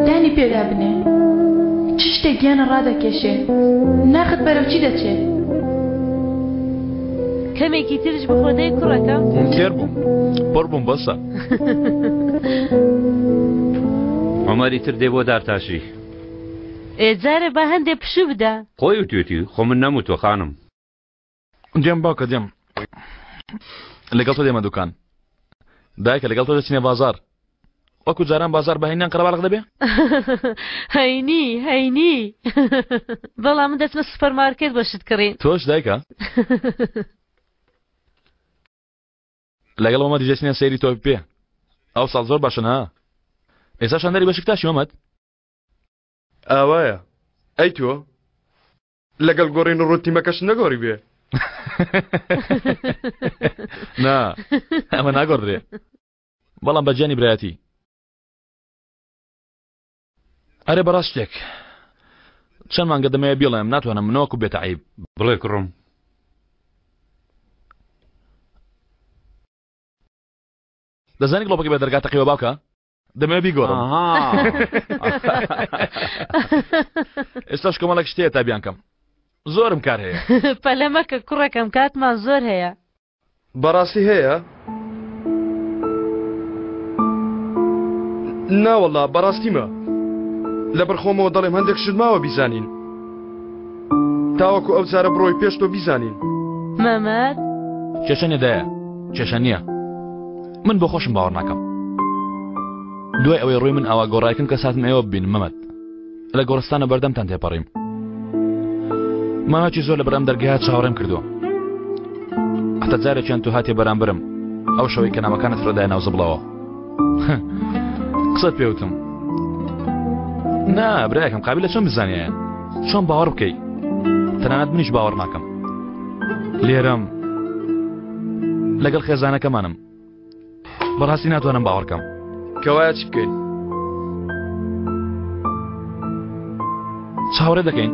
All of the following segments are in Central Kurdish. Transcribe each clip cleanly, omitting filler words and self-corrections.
دانی پێدا بنێ چ شتێک گیانە ڕادەکێشێ؟ ناخت بەرەو چی دەچێ؟ کەمێکی ترش بخۆ دەی کوڕەکەم. تێر بووم پڕ بووم بەسە. عومەری تر دێ بۆ دارتاشی. ئێ جارێ با هەندێ پشوو بدە. خۆی وتوێتی خۆ من نەموتوە خانم. دێم باوکە دێم لەگەڵ تۆ دێمە دوکان دایکە لەگەڵ تۆ دەچینە بازار وەکو جاران بازار بە هەینیان قەرەباڵغ دەبێ؟ هەینی هەینی بەڵام من دەچمە سوپەرمارکێت بۆ شت کڕین. تۆش دایکە؟ لەگەڵ مەمەدیش دەچینە سەیری تۆپی پێ ئەو ساڵ زۆر باشن ها ئێستا شاندەری بەشکتاشی مەمەد؟ ئاوایە ئەی تۆ؟ لەگەڵ گۆڕین و ڕۆتیمەکەش نەگۆڕی بێ. نا ئەمە ناگۆڕدرێ بەڵام بە گیانی برایەتی. ئەرێ بەڕاست شتێک چەند مانگە دەمەوێ بیڵێم ناتوانم منەوەکو بێتە عیب. بڵێ کوڕم. دەزانی گڵۆپەکەی بە دەرگا تەقیوە باوکە؟ دەمەوێ بیگۆڕم. ئێستاش کۆمەڵێک شت هەیە تا بیانکەم. زۆرم کار هەیە. پەلە مەکە کوڕەکەم کاتمان زۆر هەیە. بەڕاستی هەیە؟ ناوەڵا بەڕاستیمە. لەبەر خۆمەوە دەڵێم هەندێک شت ماوە بیزانین. تاوەکو ئەو جارە بڕۆی پێش تۆ بیزانین. مەمەد. کێشە نیە دایە کێشە نییە من بۆ خۆشم باوەڕ ناکەم دوای ئەوەی ڕووی من ئاوا گۆڕایکم کە ساتم ئێوە ببینم مەمەد لە گۆڕستانە بەردەمتان تێپەڕیم ماوەکی زۆر لە بەرەم دەرگیا چاوەڕێم کردووە هەتا جارێکیان تو هاتێ بەرامبرم ئەو شەوەی کە نامەکانت فرەدای ناو زبڵەوە قسەت پێوتم نا برایەکەم قابلە چۆن بزانایە چۆن باوەڕ بکەی تەنانەت منیش باوەڕ ناکەم لێرەم لەگەڵ خێزانەکەمانم بەڕاستی ناتوانم باوەڕکەم کەوایە چی بکەین چاوەڕێ دەکەین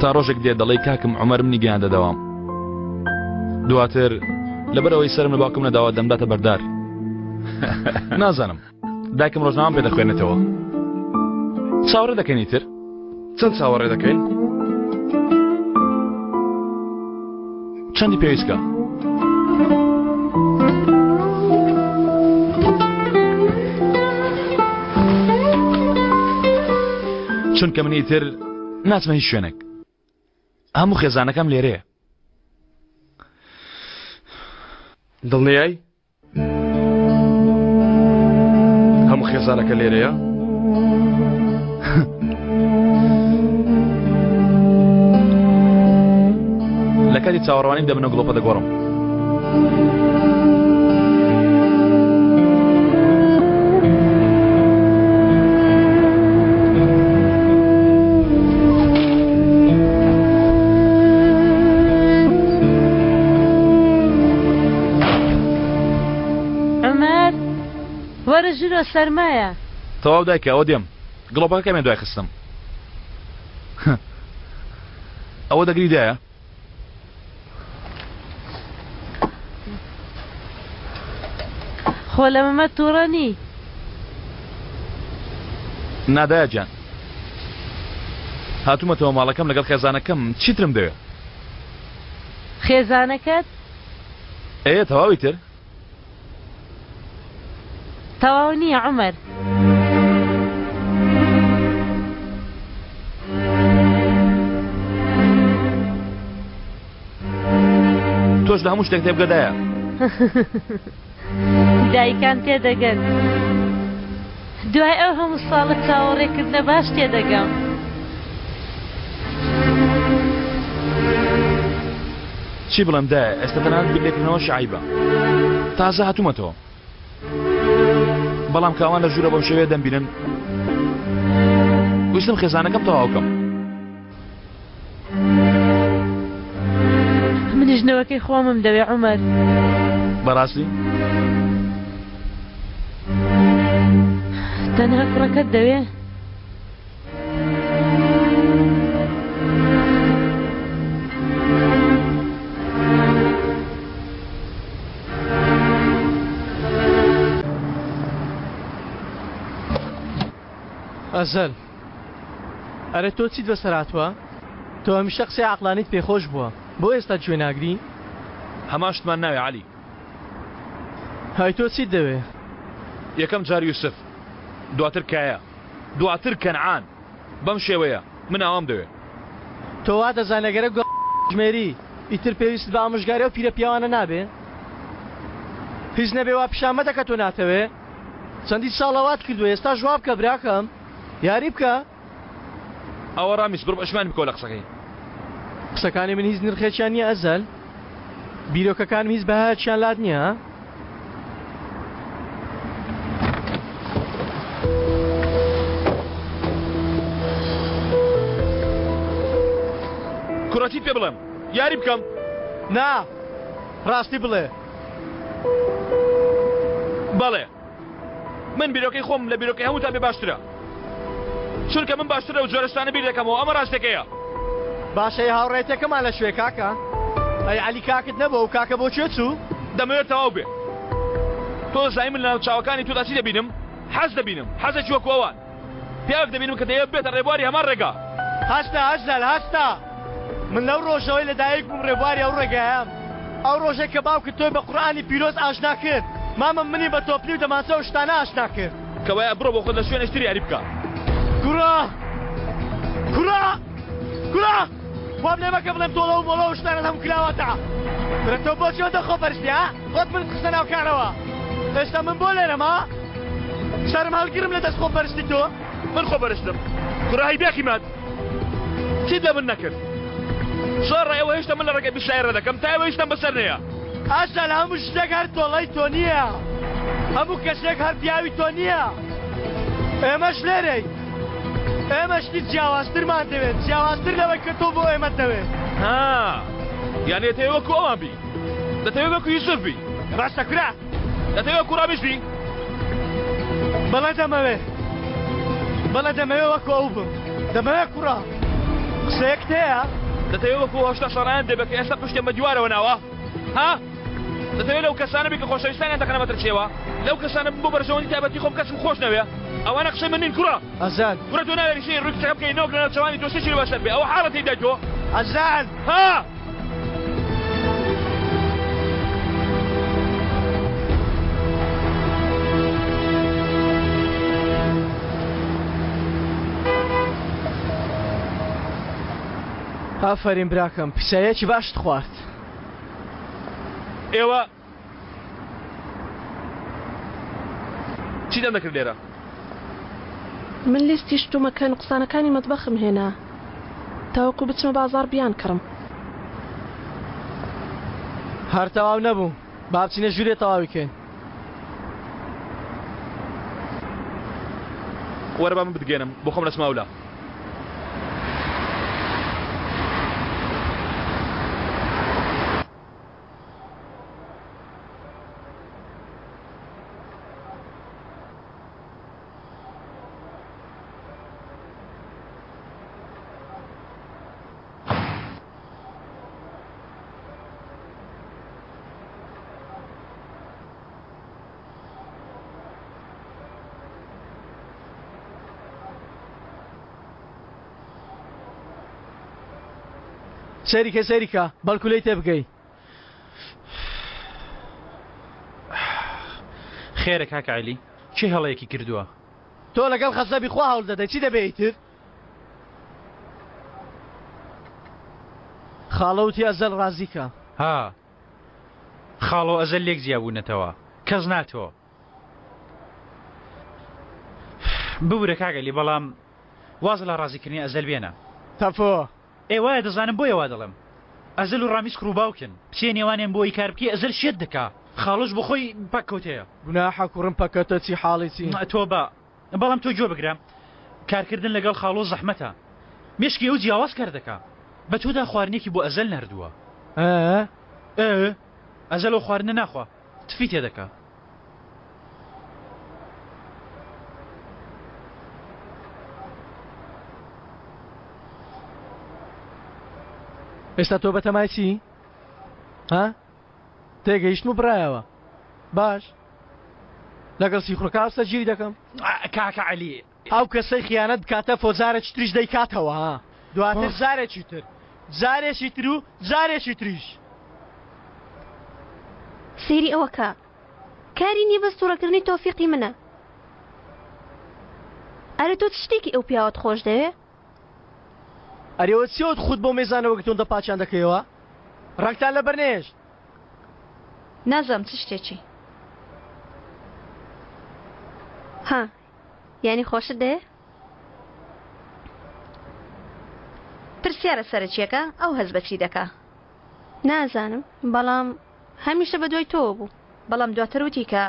تا ڕۆژێک دێ دەڵێی کاکم عومەر منی گەیاندە دەوام دواتر لەبەر ئەوەی سەرم لە باوکم نەداوە دەمداتە بەردار نازانم دایکم ڕۆژنامەم پێ دەخوێنێتەوە چاوەڕێ دەکەین ئیتر چەند چاوەڕێ دەکەین چەندی پێویستکە چونکە من ئیتر ناچمە هیچ شوێنێک هەموو خێزانەکەم لێرەیە دڵنیای هەموو خێزانەکە لێرەیە؟ لە کاتی چاوەڕوانی دەبنە گڵۆپە دەگۆڕم. عومەر وەرە ژوورۆ سەرمایە. تەواو دایکە ئەوە دێم گڵۆپەکە کەمێ دوای خستم ئەوە دەگری دایە؟ خۆ لە مەمەد توڕە نی؟ نا دایە گیان هاتوومەتەوە ماڵەکەم لەگەڵ خێزانەکەم چیترم دەوێ؟ خێزانەکەت؟ ئێ تەواوی تر؟ تەواو نییە عومەر. تۆش لە هەموو شتێک تێبگە دایە. دایکان تێدەگەن. دوای ئەو هەموو ساڵە چاوەڕێکردنە باش تێدەگەم. چی بڵێم دایە ئێستا تەنانەت بیر لێکردنەوەشی عەیبە تازە هاتوومەتەوە بەڵام کاوان لە ژوورە بەم شێوەیە دەمبینن ویستم خێزانەکەم تەواو کەم منیش نەوەکەی خۆمم دەوێ عومەر. بەڕاستی؟ تەنها کوڕەکەت دەوێ؟ ئەزەل ئەرێ تۆ چیت بەسەر هاتووە؟ تۆ هەمیشە قسەی عەقڵانیت پێخۆش بووە بۆ ئێستا گوێ ناگری؟ هەمان شتمان ناوێ عەلی. هەی تۆ چیت دەوێ؟ یەکەم جار یوسف دواتر کایە دواتر کەنعان بەم شێوەیە من ئاوام دەوێ. تۆ وا دەزانی گەرەک گۆ ژمێری ئیتر پێویستت بە ئامۆژگاری ئەو پیرە پیاوانە نابێ؟ هیچ نەبێ وا پیشان مەدە کە تۆ ناتەوێ چەندین ساڵە وات کردووە ئێستاش وا بکە براکەم یاری بکە. ئەوە ڕامیس بڕۆ پەشیمانی بکەوە لە قسەکەی. قسەکانی من هیچ نرخێکیان نییە ئەزەل؟ بیرۆکەکانم هیچ بەهایەکیان لات نییە ها؟ کوڕە چیت پێ بڵێم؟ یاری بکەم؟ نا ڕاستی بڵێ. بەڵێ من بیرۆکەی خۆم لە بیرۆکەی هەمووتان پێ باشترە چونکە من باشتر لەو جۆرە شتانە بیر دەکەمەوە ئەمە ڕاستەکەیە. باشە ئەی هاوڕێیەتیەکەمان لە کوێ کاکە؟ ئەی عەلی کاکت نەبوو ئەو کاکە بۆ کوێ چوو؟ دەمەوێت تەواو بێ. تۆ دەزانی من لەناو چاوەکانی تۆدا چی دەبینم؟ حەز دەبینم، حەزێکی وەکو ئەوان. پیاوێک دەبینم کە دەیەوێت ببێتە ڕێبواری هەمان ڕێگا. هەستە ئەزەل هەستە! من لەو ڕۆژەوەی لەدایک بووم ڕێبواری ئەو ڕێگایەم. ئەو ڕۆژەی کە باوکت تۆی بە قورئانی پیرۆز ئاشنا کرد، مامم منی بە تۆپلی و دەمانچە و شتانە ئاشنا کرد. کەوایە بڕۆ بۆ خۆت لە شوێنێکی تر یاری بکە. کوڕە! کوڕە! کوڕە! وام لێ مەکە بڵێم تۆڵە و مۆڵە و شتانەت هەموو کراوەتە. کورە تۆ بۆچی ئەوەندە خۆپەرستی ها؟ خۆت منت خستە ناو کارەوە. ئێستا من بۆ لێرەم ها؟ سەرم هەڵگرم لە دەست خۆپەرستی تۆ؟ من خۆپەرستم؟ کوڕە هەی بێقیمەت! چیت لە من نەکرد؟ زۆر ڕای ئەوە هێشتا من لە ڕێگای بیسایە ڕێ دەکەم تا ئێوە هیچتان بەسەر نەیە. ئەسەل هەموو شتێک هەر تۆڵەی تۆ نییە، هەموو کەسێک هەر پیاوی تۆ نییە. ئێمەش لێرەین. ئێمە شتی جیاوازترمان دەوێت، جیاوازتر لەوەی کە تۆ بۆ ئێمەت دەوێت. ها، یانی دەتەوێ وەکو ئەوان بی؟ دەتەوێ وەکو یوسف بی؟ ڕاستە کورە. دەتەوێ وەکو ڕامیش بی؟ بەڵێ دەمەوێ. بەڵێ دەمەوێ وەکو ئەو بم. دەمەوێ کوڕە. قسەیەکت هەیە؟ دەتەوێ وەکو 80 ساڵان دەبێت کە ئێستا پشتیان بە دیوارەوە ناوە؟ ها؟ دەتەوێت لەو کەسانە بی کە خۆشەویستانیان دەخەنە مەترسیەوە؟ لەو کەسانە بم بۆ بەرژەوەندی تایبەتی خۆم کەسم خۆش نەوێ؟ ئەوانە قسەی من نین کوڕە. ئەزان. کوڕە تۆ ناوێری سەیری ڕووی کچەکە بکەی نەوەک لەناو چاوانی تۆ شتێکی لێ بەسەر بێ ئەوە حاڵەتی دای تۆ. ئەزان. ها؟ ئافەرین براکەم پیسایەکی باشت خوارد. ئێوە چیتان دەکرد لێرە؟ من لیستی شتومەکە نوقسانەکانی مەتبەخم هێنا تاوەکو بچمە بازاڕ بیانکڕم. هەر تەواو نەبوو با بچینە ژوورێ تەواوی کەین. وەرە با من بتگەیەنم بۆ خۆم دەچمە ئەولا. سەیری کە سەیری کە بەڵکو لێی تێبگەی. خێرە کاکە عەلی کێ هەڵەیەکی کردووە؟ تۆ لەگەڵ خەزەبی خوا هەوڵ دەدەی چی دەبێ ئیتر؟ خاڵە وتی ئەزەل ڕازی کە. ها خاڵۆ ئەزەل لێک جیا بوونەتەوە کەس ناتۆ. ببورە کاک عەلی بەڵام واز لە ڕازیکردنی ئەزەل بێنە. تەفۆ. ئێ وایە دەزانم بۆیە وا دەڵێم. ئەزەل و ڕامیز کوڕ و باوکن بچیە نێوانیان بۆ ئەوەی کار بکەی ئەزەل شێت دەکا خاڵۆش بۆ خۆی پەککەوتەیە. گوناحە کوڕم پەکەتە چی حاڵی چی. تۆبە بەڵام تۆ گوێ بگرە کارکردن لەگەڵ خاڵۆ زەحمەتە مێشکی ئەو جیاواز کار دەکا بە تۆدا خواردنێکی بۆ ئەزەل ناردووە. ئێ؟ ئێ ئەزەل ئەو خواردنە ناخوا تفی تێدەکا. ئێستا تۆ بەتەمای چی؟ ها؟ تێگەیشتم و بڕایەوە باش لەگەڵ سیخوڕەکە هاوسەرگیری دەکەم. کاکە عەلی. ئەو کەسەی خیانەت بکاتە فۆ جارێکی تریش دەیکاتەوە ها دواتر جارێکی تر جارێکی تر و جارێکی تریش. سەیری ئەوە کە کاری نیە بەس توڕەکردنی تۆفیقی منە. ئەرێ تۆ چ شتێکی ئەو پیاوەت خۆش دەوێ؟ ئەرێ ئەوە چیە خۆت بۆ مێزانەوە گرتووەندە پاکیان دەکەیەوە ڕەنگتان لەبەر نەهێشت. نازانم چ شتێکی. ها یانی خۆشت دەوێ؟ پرسیارە سەرەکیەکە ئەو هەست بە چی دەکا؟ نازانم بەڵام هەمیشە بە دوای تۆوە بوو. بەڵام دواتر وتی کە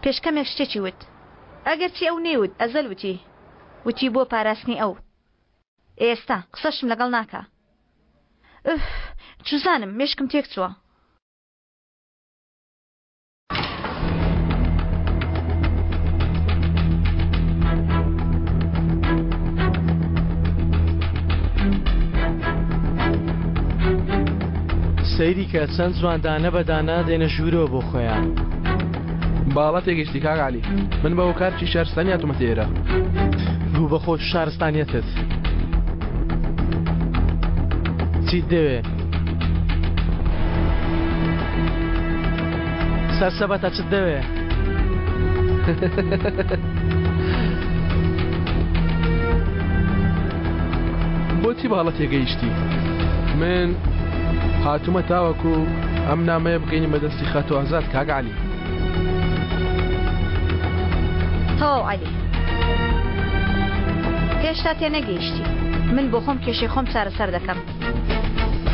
پێش کەمێک شتێکی وت. ئەگەرچی ئەو نەیوت ئەزەل وتی. وتی بۆ پاراستنی ئەو. ئێستا قسەشم لەگەڵ ناکا. ئوف چوزانم مێشکم تێکچووە. سەیری کە چەند جوان دانە بە دانە دێنە ژوورەوە بۆ خۆیان. باڵا تێگەیشتی کاک عەلی من بە هۆکارکی شارستانی هاتوومەتە ئێرە. گوو بە خۆت و شارستانیەتت. چیت دەوێ؟ سەرسەبەتە چت دەوێ؟ بۆچی باڵە تێگەیشتی؟ من هاتوومە تاوەکو ئەم نامەیە بگەینی بەدەستی خاتوو ئازاد کاک عەلی. تەواو عەلی هێشتا تێنەگەیشتی من بۆ خۆم کێشەی خۆم چارەسەر دەکەم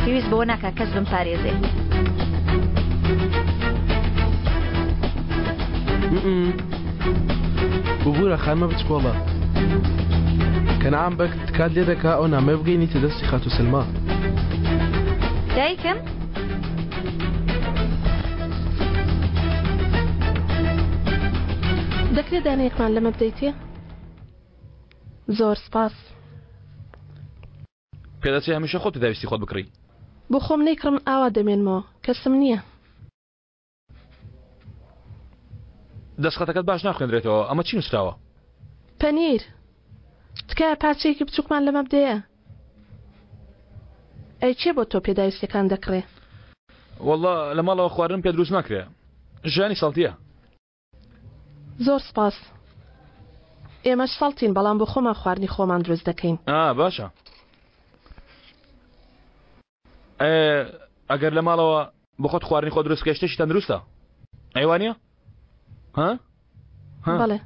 پێویست بەوە ناکا کەس بمپارێزێ. ببورە خانمە بچکۆڵە کەنعان بەگ تکات لێ دەکا ئەو نامەیە بگەینیتە دەستی خاتوو سلما. دایکم؟ دەکرێت دانەیەکمان لەمە بدەیتێ؟ زۆر سپاس. پێدەچێ هەمیشە خۆت پێداویستی خۆت بکڕی. بۆ خۆم نەیکڕم ئاوا دەمێنمەوە، کەسم نییە. دەستخەتەکەت باش ناخوێندرێتەوە، ئەمە چی نووسراوە؟ پەنیر! تکایە پارچەیەکی بچووکمان لەمە بدەیە. ئەی کێ بۆ تۆ پێداویستیەکان دەکڕێ؟ وەڵڵا لە ماڵەوە خواردنم پێ دروست ناکرێ. ژیانی سەڵتییە. زۆر سپاس. ئێمەش سەڵتین بەڵام بۆ خۆمان خواردنی خۆمان دروست دەکەین. ئا باشە. ئەگەر لە ماڵەوە بۆ خۆت خواردنی خۆ دروست بکەی شتێکی تەندروستە. ئەی وانییە؟ ها؟ ها؟ بەڵێ.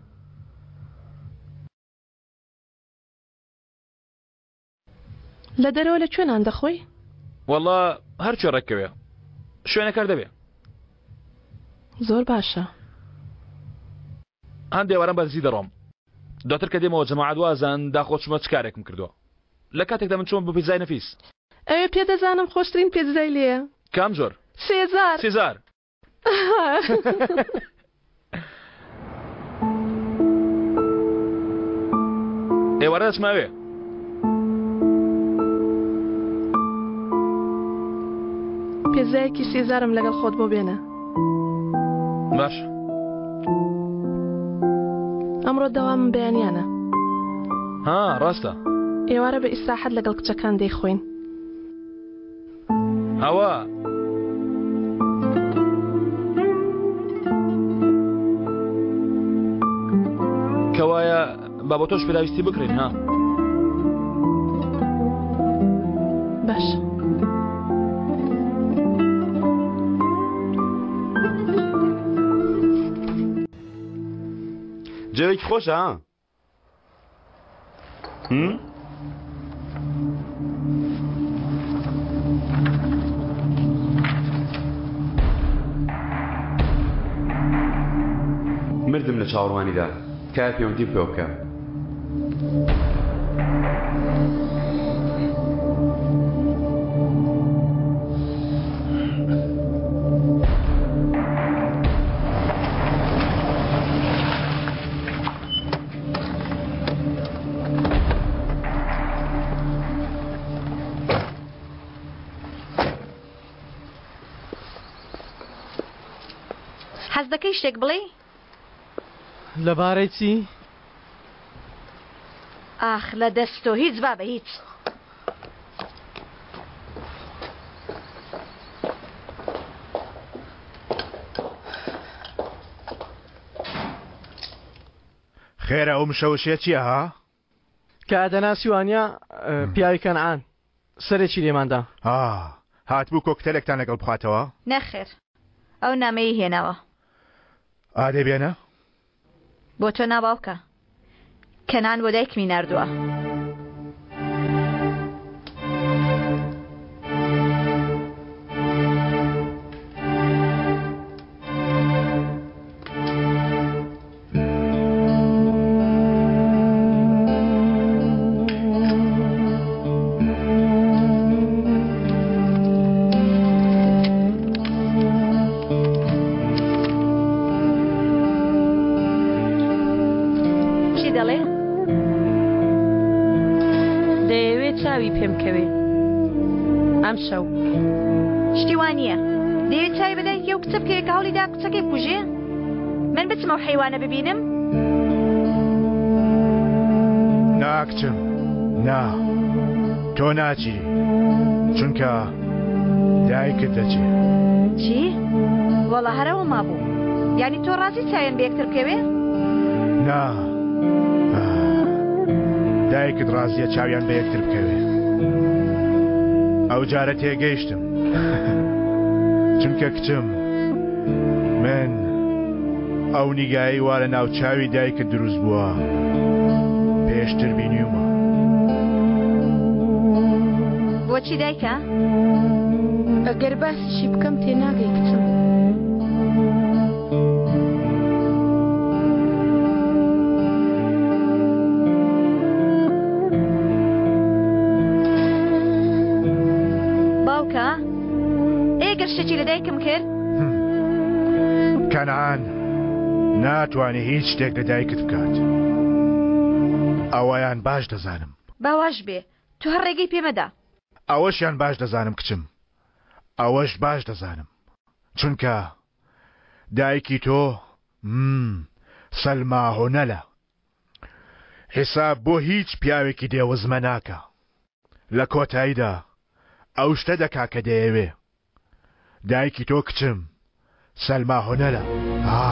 لە دەرەوە لە کوێ نان دەخۆی؟ وەڵا هەر کوێ ڕێککەوێ شوێنەکە هەر دەبێ. زۆر باشە. هەندێ واران بە دزی دەڕۆم دواتر کە دێمەوە جەماعەت وازان داخۆ چومە چ کارێکم کردووە لە کاتێکدا من چوومە بۆ پیتزای نەفیس. ئەوێ پێ دەزانم خۆشترین پێتزای لێیە. کام جۆر؟ سێزار. سێزار. ئێوارە دەچمە ئەوێ. پێزایەکی سێزارم لەگەڵ خۆت بۆ بێنە. باش. ئەمڕۆ دەوامم بەیانیانە. ها ڕاستە. ئێوارە بە ئیسراحەت لەگەڵ کچەکان دەیخۆین. ئەوە. کەوایە با بۆ تۆش پێداویستی بکڕین ها. باش. جەوێکی خۆشە ها. مردم لە چاوەڕوانیدا تکایە پەیوەندیم پێوە بکە. حەز دەکەی شتێک بڵێی؟ لەبارەی چی؟ ئاخ لە دەست تۆ هیچ بابە هیچ. خێرە ئەو مشەوشیە چیە ها؟ کە دەناسی وانە پیاوی کەنعان سەرێکی لێماندا. ها هاتبوو کۆکتەلێکتان لەگەڵ بخواتەوە؟ نەخێر ئەو نامەیەی هێناوە. ئادەی بێنە. بۆ تۆ نا باوکە کەنان بۆ دایکمی ناردووە. چی دەڵێ؟ دەیەوێ چاوی پێم کەوێ ئەمشەو. شتی وا نییە. دەیەوێت چاوی بە دایکی ئەو کچە بکەوێ کە هەوڵی دا کچەکەی بکوژێ؟ من بچم ئەو حەیوانە ببینم؟ نا کچم نا تۆ ناچی چونکە دایکت دەچێ. چی؟ وەڵا هەر ئەوە مابوو. یانی تۆ ڕازی چاویان بە یەکتر بکەوێ؟ نا دایکت ڕازیە چاویان بە یەکتر بکەوێ. ئەو جارە تێگەیشتم چونکە کچم من ئەو نیگایەی وا لە ناو چاوی دایکت دروست بووە پێشتر بینیومە. بۆچی دایکە؟ ئەگەر باسیشی بکەم تێناگەی کچم. باوکە ئێ گەر شتێکی لە دایکم کرد؟ کەنعان ناتوانێ هیچ شتێک لە دایکت بکات ئەوەیان باش دەزانم. با واش بێ تۆ هەر ڕێگەی پێ مەدە. ئەوەشیان باش دەزانم کچم ئەوەش باش دەزانم چونکە دایکی تۆ مم سەلما هۆنەلە حیساب بۆ هیچ پیاوێکی دێوزمە ناکا لە کۆتاییدا ئەو شتە دەکا کە دەیەوێ. دایکی تۆ کچم سەلما هونەرە ها.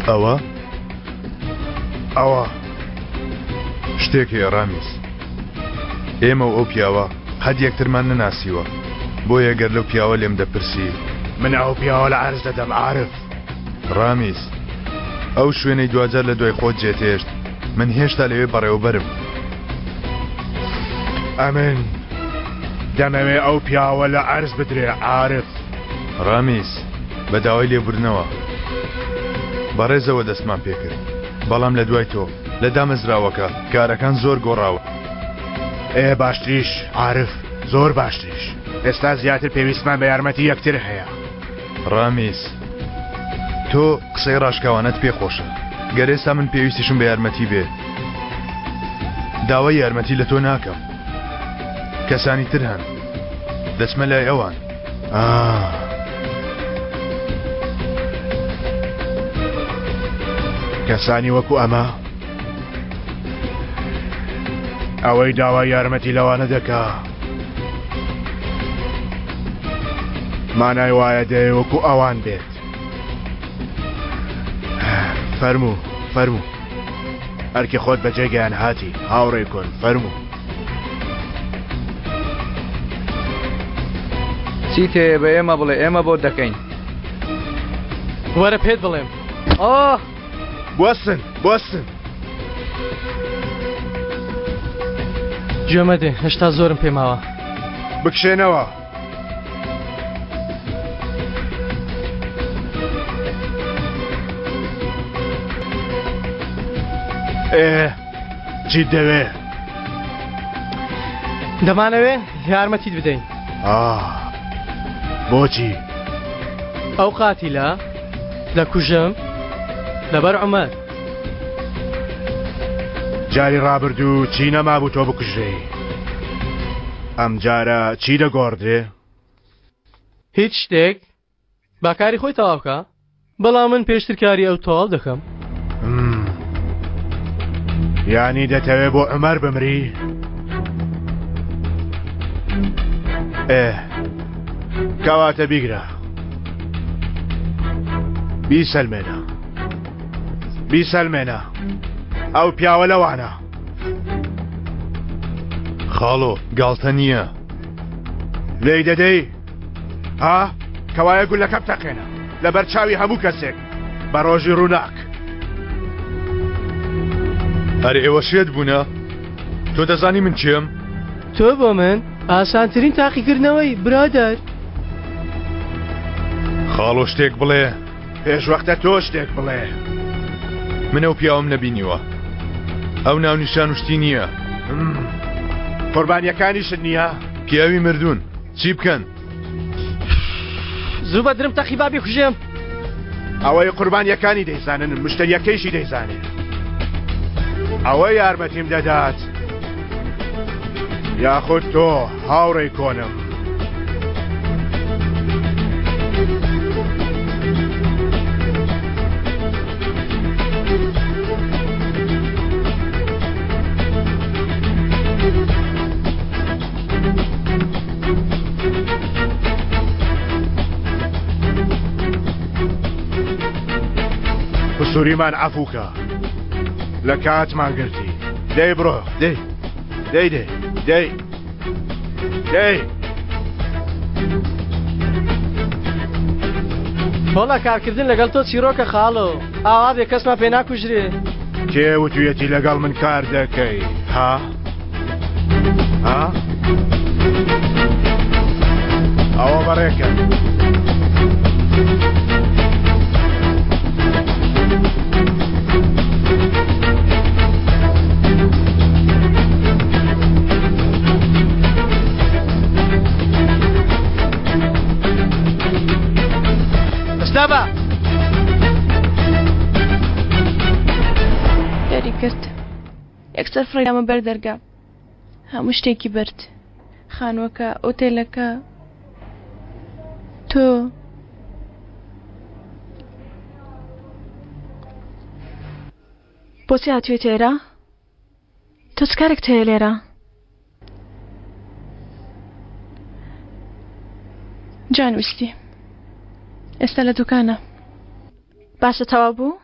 ئەوە؟ ئەوە. شتێک هەیە ڕامیز. ئێمە و ئەو پیاوە قەت یەکترمان نەناسیوە، بۆیە گەر لەو پیاوە لێم دەپرسی. من ئەو پیاوە لە عەرز دەدەم عارف. ڕامیز، ئەو شوێنەی دواجار لە دوای خۆت جێتهێشت، من هێشتا لەوێ بەڕێوەبەرم. ئەمن دەمەوێ ئەو پیاوە لە عەرز بدرێ عارف. ڕامیز، بە داوای لێبوردنەوە. بەڕێزەوە دەستمان پێکرد، بەڵام لە دوای تۆ، لە دامەزراوەکە، کارەکان زۆر گۆڕاون. ئێ باشتریش عارف، زۆر باشتریش. ئێستا زیاتر پێویستمان بە یارمەتی یەکتر هەیە. ڕامیز، تۆ قسەی ڕاشکاوانەت پێ خۆشە. گەر ئێستا من پێویستیشم بە یارمەتی بێ، داوای یارمەتی لە تۆ ناکەم. کەسانی تر هەن. دەچمە لای ئەوان. ئا. کەسانی وەکو ئەمە؟ ئەوەی داوای یارمەتی لەوانە دەکا مانای وایە دەیەوێ وەکو ئەوان بێت. فەرموو فەرموو ئەرکی خۆت بەجێ گەیان هاتی هاوڕێ کۆن فەرموو. چیت هەیە بە ئێمە بڵێ ئێمە بۆت دەکەین. وەرە پێت بڵێم. ئۆه! بوەستن بوەستن. گوێ مەدێ هێشتا زۆرم پێ ماوە. بکشێنەوە. ئێ چیت دەوێ؟ دەمانەوێ یارمەتیت بدەین. ئاه بۆچی؟ ئەو قاتیلە دەکوژم لەبەر عومەر. جاری ڕابردوو چی نەمابوو تۆ بکوژرێی ئەمجارە چی دەگۆڕدرێ؟ هیچ شتێک با کاری خۆی تەواو بکا بەڵام من پێشتر کاری ئەو تەواو دەکەم. یانی دەتەوێ بۆ عومەر بمری؟ ئێ کەواتە بیگرە بیسەلمێنە بیسەلمێنە ئەو پیاوە لەوانە خاڵۆ گاڵتە نییە لێی دەدەی ها کەوایە گولەکە بتەقێنە لەبەر چاوی هەموو کەسێک بە ڕۆژی ڕووناک. ئەرێ ئێوە شێت بوونە؟ تۆ دەزانی من کێم؟ تۆ بۆ من ئاسانترین تاقیکردنەوەی برادەر. خاڵۆ شتێک بڵێ. پێش وەختە تۆ شتێک بڵێ. من ئەو پیاوەم نەبینیوە. ئەو ناونیشان و شتی نییە. قوربانیەکانیشت نییە؟ پیاوی مردوون چی بکەن؟ زوو بە درم تەقی با بیکوژێم. ئەوەی قوربانیەکانی دەیزانن مشتەریەکەیشی دەیزانێ. ئەوە یارمەتیم دەدات یاخود تۆ هاوڕێی کۆنم. قسوریمان عەفوکە لە کاتمان گرتی دەی بڕۆ دەی دەی دەی دەی دەی وەڵا کارکردن لەگەڵ تۆ چیرۆکە خاڵۆ ئاوا بێ کەسمان پێ ناکوژرێ کێ وتویەتی لەگەڵ من کار دەکەی ها؟ ها؟ ئەوە بەڕێکە. ئەستا بە. دەری کرد. یەکسەر فڕێدامە بەر دەرگا. هەموو شتێکی برد. خانووەکە، ئۆتێلەکە، تۆ. بۆچی هاتوویتە ئێرە؟ تۆ چ کارێکت هەیە لێرە؟ جان ویستی. ئێستا لە دوکانە. باشە تەواو بوو؟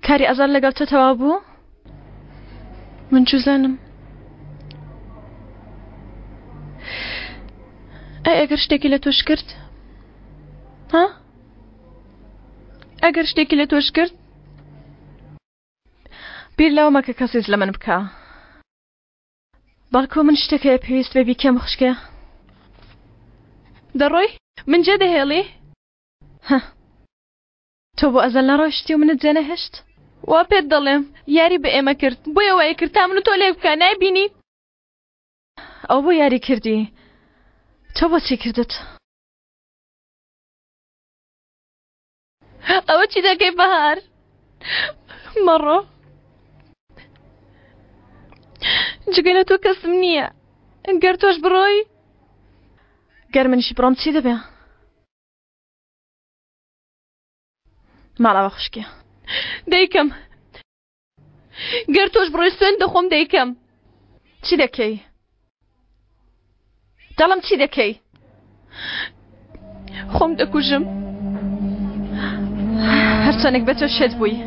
کاری ئەزەل لەگەڵ تۆ تەواو بوو؟ من چوزانم. ئەی ئەگەر شتێکی لە تۆش کرد؟ ها؟ ئەگەر شتێکی لە تۆش کرد؟ بیر لەوە مەکە کەس هیچ لە من بکا. بەڵکو من شتێک هەیە پێویست بێ بیکەم خوشکێ. دەڕۆی؟ من جێ دەهێڵی؟ هە. تۆ بۆ ئەزەل نەڕۆیشتی و منت جێنەهێشت؟ وا پێت دەڵێم یاری بە ئێمە کرد بۆیە وای کرد تا من و تۆ لێک بکا نایبینی؟ ئەو بۆ یاری کردی تۆ بۆچی کردت؟ ئەوە چی دەکەی بەهار؟ مەڕۆ جگە لە تۆ کەسم نییە گەر تۆش بڕۆی گەر منیش بڕۆم چی دەبێ؟ ماڵاوە خوشکێ. دەیکەم گەر تۆش بڕۆی سوێند دەخۆم دەیکەم. چی دەکەی؟ دەڵم چی دەکەی؟ خۆم دەکوژم. هەرچەندێک بە تۆ شێت بووی.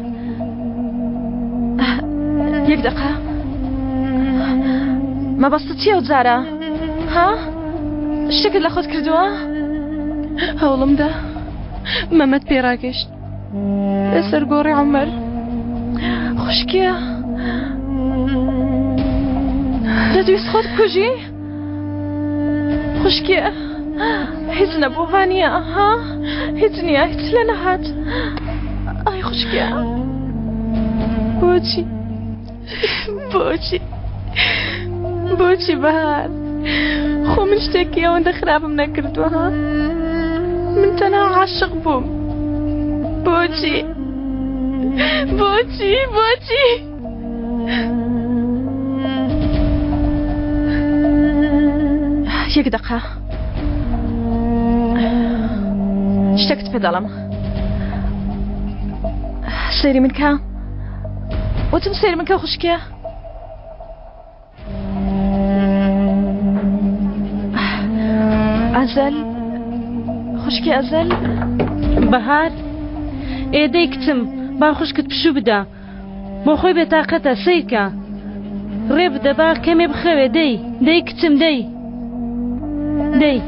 یەک دەقە. مەبەستت چییە ئەو جارە؟ ها؟ شتێکت لە خۆت کردووە؟ هەوڵمدا مەمەد پێ ڕاگەشت لەسەر گۆڕی عومەر. خوشکێ دەتویست خۆت بکوژی؟ خوشکێ هیچ نەبوو وانییە ها؟ هیچ نییە هیچ لێ نەهات ئای خوشکێ بۆچی بۆچی بۆچی بەهار خۆ من شتێکی ئەوەندە خراپم نەکردووە ها من تەنها عاشق بووم بۆچی بۆچی بۆچی یەک دەقە شتێکت پێ دەڵێم سەیری من کە. وتم سەیر من کە خوشکێ. ئەزەل خوشکی ئەزەل بەهار ئێدەی کچم با خوشکت پشوو بدە بۆ خۆی بێتاقەتە سەیرکە ڕێ بدە با کەمێ بخەوێ دەی دەی کچم دەی دەی.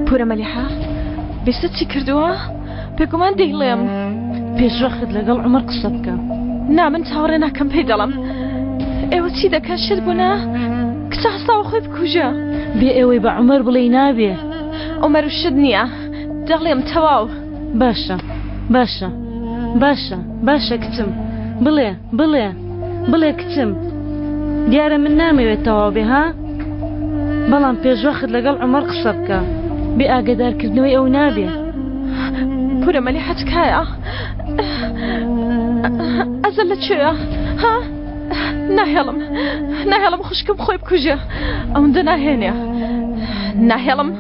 پورە مەلیحە بیستت چی کردووە؟ بێگومان دەیڵێم. پێشوەخت لەگەڵ عومەر قسە بکە. نا من چاوەڕێ ناکەم پێی دەڵێم. ئێوە چی دەکەن شێت بوونە؟ کچە هەستاوە خۆی بکوژە. بێ ئەوەی بە عومەر بڵێی نابێ. عومەر و شت نییە. دەڵێم تەواو. باشە باشە باشە باشە کچم بڵێ بڵێ بڵێ کچم دیارە من نامەوێت تەواو بێ ها بەڵام پێشوەخت لەگەڵ عومەر قسە بکە بێ ئاگەدارکردنەوەی ئەو نابێ. پورە مەلیحە تکایە ئەزەل لە کوێیە ها ناهێڵم ناهێڵم خوشکم خۆی بکوژێ ئەوەندە ناهێنێ ناهێڵم.